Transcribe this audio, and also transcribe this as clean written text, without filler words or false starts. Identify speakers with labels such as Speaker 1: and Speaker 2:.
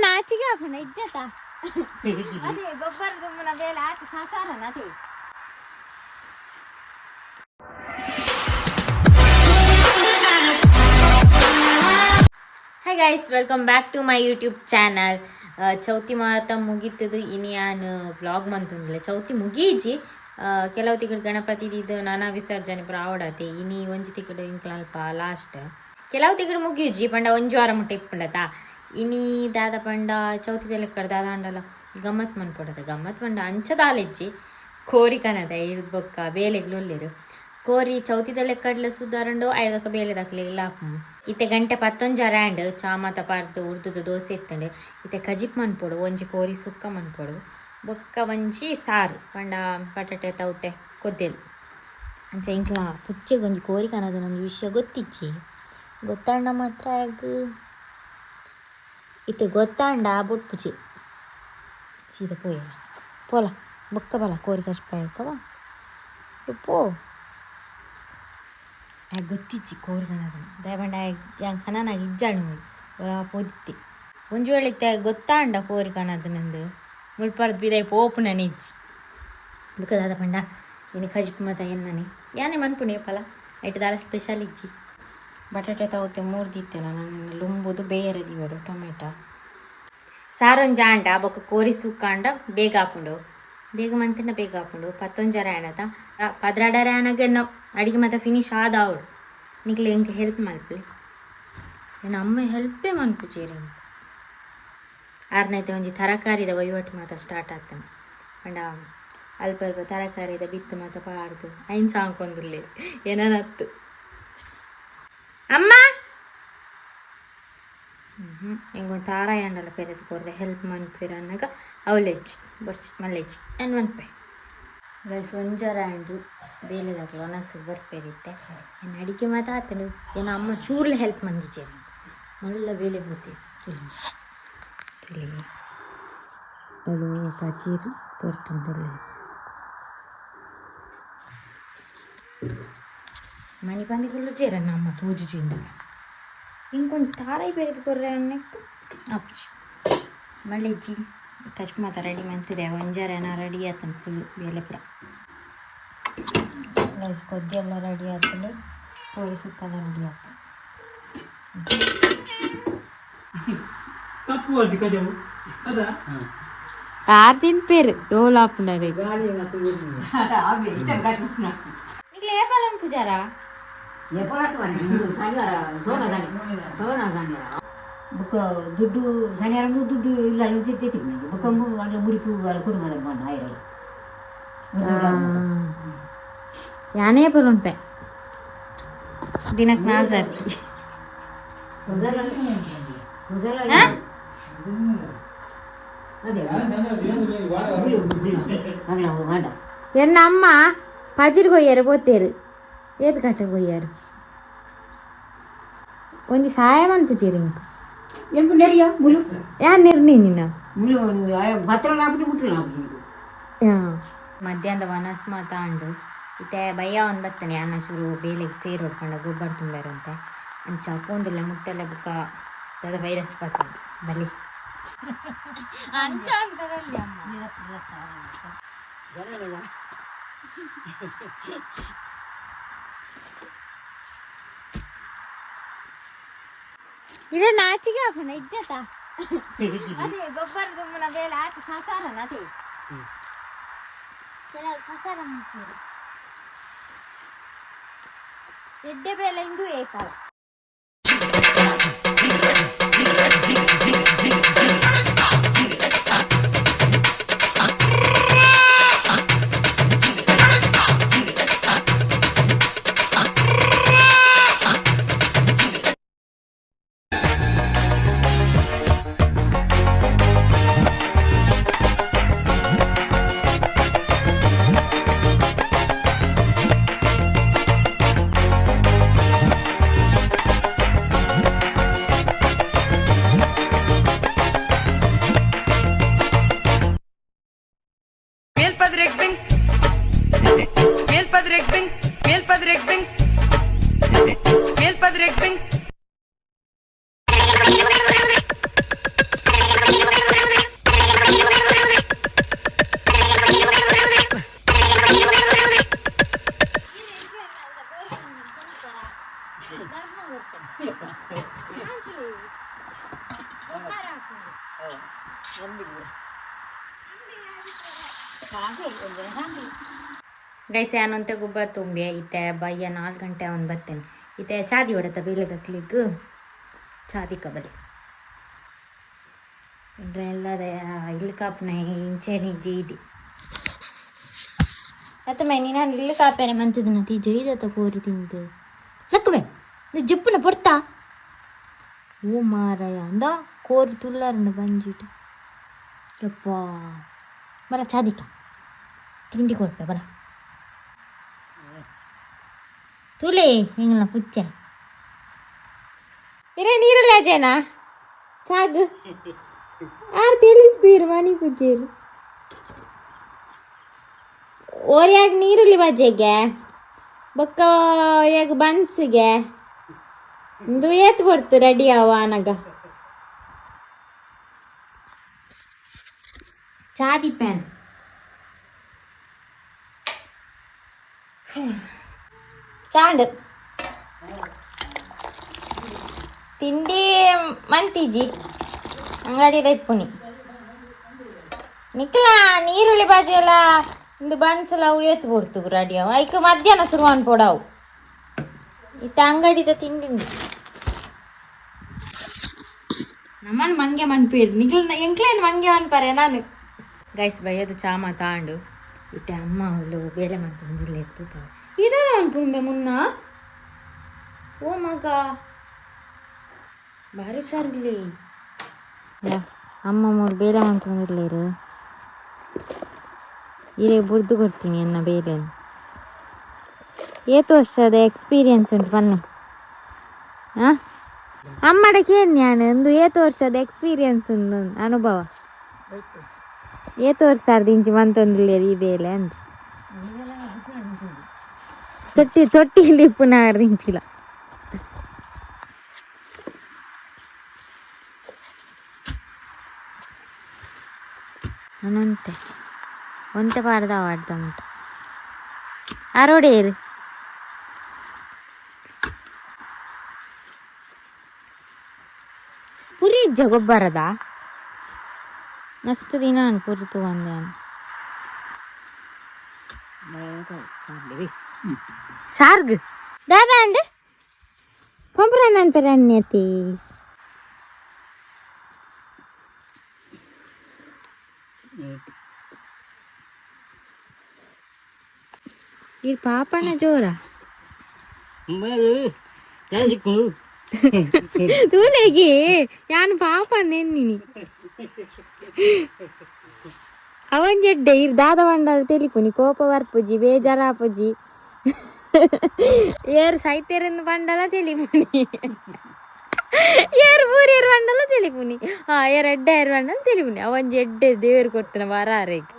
Speaker 1: ನಾಚಿಗೆ ಹಾಕೋಣ ಇಜ್ಜತ. ಅದೇ ಗೊಬ್ಬರ ತುಂಬುನ ಬೇಲೆ ಆತ ಸಾಸಾರನ ಅದೇ. Hi guys, welcome back to my YouTube channel. Chauthi ಮಾತ ಮುಗೀತದು, ಇನಿ ಯಾನ್ ವ್ಲಾಗ್ ಮಂತುಂಡಲೆ. ಚೌತಿ ಮುಗೀಜಿ, ಕೆಲವು ತಿಕ್ಕಡ್ ಗಣಪತಿ ಇದು ನಾನಾ ವಿಸರ್ಜನೆ ಪೂರ ಆವಡತೆ. ಇನಿ ಒಂಜಿ ತಿಕ್ಕಡ್ ಇಂಕ್ಲಲ್ಪ ಲಾಸ್ಟ್. ಕೆಲವು ತಿಕ್ಕಡ್ ಮುಗಿಯುಜಿ ಪಂಡ ಒಂಜಿ ವಾರ ಮುಟ್ಟ ಇಪ್ಪುಂಡತ. ಇನಿ ದಾದ ಪಂಡ ಚೌತಿ ಲೆಕ್ಕಡ್ ದಾದ ಅಂಡಲ ಗಮ್ಮತ್ ಮನ್ಪೊಡದ. ಗಮ್ಮತ್ ಪಂಡ ಅಂಚ ದಾಲೆಜ್ಜಿ, ಕೋರಿ ಕನದ ಇರ್ದ್ ಬೊಕ್ಕ ಬೇಲೆಗ್ಲು ಉಲ್ಲೆರ್. ಕೋರಿ ಚೌತಿದ ಲೆಕ್ಕಡ್ಲ ಸುಧಾರಂಡು ಐದಕ್ಕ ಬೇಲೆ ದಾಕ್ಲೆ ಆಪುಂಡು. ಇತ್ತೆ ಗಂಟೆ 11 ಆಂಡ್. ಚಾ ಮಾತ ಪಾಡ್ದು ಉರ್ದುದ ದೋಸೆ ಇತ್ತಂಡು. ಇತ್ತೆ ಕಜಿಪ್ ಮನ್ಪೊಡು, ಒಂಜಿ ಕೋರಿ ಸುಕ್ಕ ಮನ್ಪೊಡು, ಬೊಕ್ಕ ಒಂಜಿ ಸಾರು ಪಂಡ ಬಟಾಟೆ ತೌತೆ ಕೊದ್ದೆಲ್ ಅಂಚ. ಇಂಕ್ಲ ಪುಚ್ಚೆಗ್ ಒಂಜಿ ಕೋರಿ ಕನದ ಒಂಜಿ ವಿಷಯ ಗೊತ್ತಿಜ್ಜಿ. ಗೊತ್ತಾಂಡ ಮಾತ್ರ ಆಗ್ ಇತ್ತೆ ಗೊತ್ತಾಂಡ ಬೊಟ್ಪುಜಿ, ಸೀದಾ ಪೋಯ. ಪೋಲ ಬೊಕ್ಕ ಬಲ, ಕೋರಿ ಕಚ್ಪಾಯಕ್ಕವ ಪೋ. ಆಯ್ ಗೊತ್ತಿಜ್ಜಿ ಕೋರಿ ಕನದನ. ದಯಪಂಡ ಯಾನ್ ಕನನಾಗ ಇಜ್ಜಾಣು ಪೋದಿತ್ತೆ. ಒಂಜಿ ವೇಳೆ ಇತ್ತೆ ಗೊತ್ತಾಂಡ ಕೋರಿ ಕನದನಂದು ಮುಲ್ಪರ್ದು ಬಿದಾಯಿ ಪೋಪುನ ಇಜ್ಜಿ. ಬೊಕ್ಕ ದಾದ ಪಂಡ ಇನಿ ಕಜಿಪು ಮಾತ ಎನ್ನನೆ ಯಾನೆ ಮನ್ಪುಣೆ ಪಲ. ಐಟ್ ದಾಲ ಸ್ಪೆಷಲ್ ಇಜ್ಜಿ. ಬಟಾಟೆ ತೌತೆ ಮೂರ್ದಿತ್ತೆನ ನಾನು ಲುಂಬುದು ಬೇರೆ ದಿವಡು. ಟೊಮೆಟೊ ಸಾರೊಂಜಿ ಆಂಡ ಬೊಕ್ಕ ಕೋರಿ ಸುಕ್ಕ ಆಂಡ ಬೇಗ ಆಪುಂಡು. ಬೇಗ ಮಂತಿನ ಬೇಗ ಆಪುಂಡು. 11 ಆಂಡತ, 12 ಆನಗ ಅಡಿಗೆ ಮಾತ ಫಿನಿಶ್ ಆದಾವಡು. ನಿಕ್ಲೆ ಎಂಕ್ ಹೆಲ್ಪ್ ಮಲ್ಪಲೆ. ಎನ್ನ ಅಮ್ಮ ಹೆಲ್ಪೇ ಮನ್ಪುಜೆರ್ ಎಂಕ್. ಆರ್ನೈತೆ ಒಂಜಿ ತರಕಾರಿದ ವಹಿವಾಟು ಮಾತ ಸ್ಟಾರ್ಟ್ ಆತನ. ಪಂಡ ಅಲ್ಪ ಅಲ್ಪ ತರಕಾರಿದ ಬಿತ್ತು ಮಾತ ಪಾರ್ದು ಐನ್ ಸಾಂಕೊಂದುಲ್ಲೆರ್. ಏನನತ್ತು ಅಮ್ಮ ಹ್ಞೂ ಎಂಕೊಂದು ತಾರಾಯಿ ಅಂಡಲ ಪೆರೆದು ಕೊರ್ರೆ ಹೆಲ್ಪ್ ಮನ್ಪೆರ್ ಅನ್ನಗ ಅವಲೆಜ್ಜಿ ಬೊರ್ಚಿ ಮಲ್ಲೆಜ್ಜಿ ಏನ್ ಮನ್ಪೆ. ಗೈಸ್, ಒಂಜರ ಆಂಡು. ಬೇಲೆದಕ್ಲು ಒನಸ್ಗ್ ಬರ್ಪೆರಿತ್ತೆ. ಎನ್ನ ಅಡಿಗೆ ಮಾತ ಆತಂಡು. ಎನ್ನ ಅಮ್ಮ ಚೂರ್ಲ ಹೆಲ್ಪ್ ಮಂದಿಜೆರ್. ಮಲ್ಲ ಬೇಲೆ ಪೋತೆ. ತುಲಿ ತುಲಿ, ಅಲು ಪಜೀರ್ ಪೊರ್ತೊಂದುಲ್ಲೆರ್. ಮನಿ ಪಂದಿ ಕುಲ್ಲುಜೆರ್ ಅಮ್ಮ ತೋಜುಜಿಂದ. ಇಂಕೊಂಜಿ ತಾರಾಯಿ ಪೆರೆದು ಕೊರ್ರೆ ಅನ್ನಕ್ಕೆ ಆಪುಜಿ, ಮಲ್ಲೆಜ್ಜಿ. ಕಚ್ಪ ಮಾತ ರೆಡಿ ಮಂತಿದೆ. ಒಂಜಾರ ರೆಡಿ ಆತನ ಫುಲ್ ಬೇಲೆ ಪೂರ. ರೈಸ್ ಕೊದ್ದಿ ಎಲ್ಲ ರೆಡಿ ಆತಂಡು. ಕೋಳಿ ಸುಕ್ಕ ಎಲ್ಲ ರೆಡಿ ಆತ.
Speaker 2: ತಪ್ಪು ಅದು ಕಜವು ಅದ.
Speaker 1: ಆರು ತಿನ್ಪೇರು ಓಲ್ ಆಪುಂಡರೆ. ನಿಕ್ಲೆ ಏಪಾಲನ್ ಪೂಜಾರ?
Speaker 3: ಬೊಕ್ಕ ದುಡ್ಡು ಶನಿವಾರ ದುಡ್ಡು ಇಲ್ಲ ಸಿಗ್ತೈತಿ. ಬೊಕ್ಕ ಅಲ್ಲ ಮುಡಿಪು ಅಲ್ಲ ಕುಟುಂಬದ ಮಣ್ಣ ಆಯಿರಲ್ಲ.
Speaker 1: ಯಾನೇ ಪಲುಂಟೆ ದಿನಕ್ಕೆ ನಾಲ್ಕು ಸರ್ತಿ.
Speaker 3: ಅದೇ. ಅಲ್ಲ ಗಂಡ.
Speaker 1: ಎನ್ನ ಅಮ್ಮ ಪಜಿರ್ ಕೊಯ್ಯಾರು ಪೋತೇರು. ಏತ್ ಕಟ್ಟ ಕೊಯ್ಯಾರು? ಒಂಜಿ ಸಹಾಯ ಮನ್ಪುಜೆರ್ ಇಂಕ್.
Speaker 3: ಎಂಪು ನೆರಿಯ ಮುಲು.
Speaker 1: ಯಾನ್ ನಿರ್ನಿ ನಿನ್ನ.
Speaker 3: ಮುಲು ಪತ್ರ ನಾಪತಿ ಮುಟ್ಟು ನಾಪತಿ.
Speaker 1: ಮಧ್ಯಾಹ್ನದ ವನಸ್ ಮಾತ ಆಂಡು. ಇತ್ತೆ ಬಯ್ಯ ಒಂದು ಬತ್ತನೆ. ಯಾನ ಚೂರು ಬೇಲೆಗೆ ಸೇರೋಡು ಪಂಡ ಗೊಬ್ಬರ ತುಂಬೇರಂತೆ. ಅಂಚ ಪೋಂದಿಲ್ಲ ಮುಟ್ಟೆಲ್ಲ. ಬುಕ್ಕ ದಾದ ವೈರಸ್ ಬರ್ತದೆ ಬಲಿ ಅಂಚ ಅಂತಾರಲ್ಲಿ ಅಮ್ಮ. ಇದೇ ನಾಚಿಗೆ ಹಾಕೋಣ ಇಜ್ಜತ. ಅದೇ ಗೊಬ್ಬರ ತುಂಬುನ ಬೇಲೆ ಆತ ಸಾಸಾರನ ಅದೇ. ಕೆಲವು ಸಸಾರ ಮಾಡ್ತಾರೆ. ಎಡ್ಡೆ ಬೇಲೆ ಇಂದು ಏಕಾಲ. Guys ಯಾನಂತೆ ಗೊಬ್ಬರ ತುಂಬಿ ಇತ್ತೆ ಬಯ್ಯ 4 ಗಂಟೆ ಅವನು ಬರ್ತೇನೆ. ಇತ್ತೆ ಚಾದಿ ಹೊಡತ ಬೇಲೆದಕ್ಲಿಗ್ ಚಾದಿ ಕಬಲಿ ಎಲ್ಲ ಇಲ್ಲಿ ಕಾಪುನ ಇಂಚೆನಿ ಜೀದಿ ಅತ್ತ ಮೈ ನಾನು ಇಲ್ಲಿ ಕಾಪೇರೆ ಮಂತಿದ್ದು ತಿ ಜೈದತ್ತ ಕೋರಿ ತಿಂದು ಲಕ್ಕವೆ ಇದು ಜಿಪ್ಪುನ ಪೊರ್ತಾ ಓ ಮಾರಾಯ ಅಂದ ಕೋರಿ ತುಲ್ಲಾರನ್ನ ಬಂಜಿಟ್ಟು ಯಪ್ಪ ಬರ ಚಾದಿಕ ತಿಂಡಿ ಕೊಡ್ಪೆ ಬರ ತುಲೆ ಎಂಗಲ ಪುಚ್ಚ ಇರೇ ನೀರಲ್ಲ ಅಜೇನಾ ಚಾಗ್ ಆರ್ ತಿಳಿದ್ ಬೀರ್ ಮನಿ ಪುಜ್ಜೇರು ಓರಿಯಾಗ ನೀರುಳ್ಳಿ ಬಜ್ಜೆಗೆ ಬೊಕ್ಕ ಒರಿಯಾಗ ಬನ್ಸ್ಗೆ ಇಂದು ಏತ್ ಬರ್ತು ರೆಡಿ ಅವ ಅನಗ ಚಾದಿ ಪ್ಯಾನ್ ಚಾಂಡ್ ತಿಂಡಿ ಮಂತಿಜಿ ಅಂಗಡಿದ ಇಪ್ಪುನಿ ನಿಕ್ಲ ನೀರುಳ್ಳಿ ಬಾಜಿ ಎಲ್ಲ ಇಂದು ಬನ್ಸಲ ಅವು ಏತ್ ಕೊಡ್ತು ರೆಡಿ ಅವು ಐಕ್ ಮಧ್ಯಾಹ್ನ ಶುರುವಾನ್ ಪೋಡವು ಇತ್ತ ಅಂಗಡಿದ ತಿಂಡಿ ಉಂಡು. ನಮ್ಮನ್ ಮಂಗೆ ಮನ್ಪೇರು ನಿಕ್ಲ ಎಂಕ್ಲೇನು ಮಂಗೆ ಮನ್ಪಾರೆ ನಾನು. ಗೈಸ್ ಬಯ್ಯದ ಚಾಮ ತಾಂಡು ಇತ್ತೆ ಅಮ್ಮ ಅವಳು ಬೇಲೆ ಮಂತ ಒಂದಿಲ್ಲ ತೂಪ ಇದ ಮನ್ಪುಂಬೆ ಮುನ್ನ. ಓ ಮಗ ಭಾರಿ ಹುಷಾರಿಲ್ಲ. ಅಮ್ಮ ಮೂರು ಬೇಲೆ ಮಂತೊಂದಿಲ್ಲೇರು ಇರೇ ಬುರ್ದು ಕೊಡ್ತೀನಿ ಎನ್ನ ಬೇಲೆ. ಏತು ವರ್ಷದ ಎಕ್ಸ್ಪೀರಿಯನ್ಸ್ ಉಂಟು ಬನ್ನಿ. ಹಾಂ ಅಮ್ಮಡಕ್ಕೆ ಏನು ನಾನು ಒಂದು ಏತು ವರ್ಷದ ಎಕ್ಸ್ಪೀರಿಯನ್ಸ್ ಉಂಟು ಅನುಭವ. ಏತು ವರ್ಷ ಇಂಚಿ ಮಂತೊಂದಿಲ್ಲ ಈ ಬೇಲೆ ಅಂತ ತೊಟ್ಟಿ ತೊಟ್ಟಿಲಿ ಇಪ್ಪುನ ಇಂಚಿಲ್ಲ. ಅನಂತೆ ಒಂತೆ ಪಾಡ್ದ ಆಡ್ದ ಮುಟ ಆರೋಡೇರು ಪುರಿ ಇಜ್ಜ ಗೊಬ್ಬರದ ಮಸ್ತ್ ದಿನ ನಾನು ಪುರಿ ತಗೊಂಡೆ. ಸಾರ್ಗ್ ದಾದಾ ಅಂಡ್ ಪಂಪ್ರ ನಂತರ ಅನ್ಯತಿ ಈ ಪಾಪನ ಜೋರ ತೂಲೆಗೆ ಯಾನ್ ಪಾಪ ನೆನ್ನಿನಿ ಅವನ್ ಜಡ್ಡೆ ಇರ್ ದಾದ ಬಂಡಲ್ ತೆಲಿಪುನಿ ಕೋಪ ಬರ್ಪುಜಿ ಬೇಜಾರಾಪುಜಿ ಏರ್ ಸೈತೆರಿಂದ ಬಂಡಲ ತೆಲಿಪುನಿ ಏರ್ ಬೂರಿಯರ್ ಬಂಡಲ ತೆಲಿಪುನಿ. ಹಾ ಏರ್ ಎಡ್ಡೆ ಏರ್ ಬಂಡಲ ತೆಲಿಪುನಿ. ಅವನ್ ಎಡ್ಡೆ ದೇವರು ಕೊಡ್ತಾನ ವರ ಆರೆಗ್.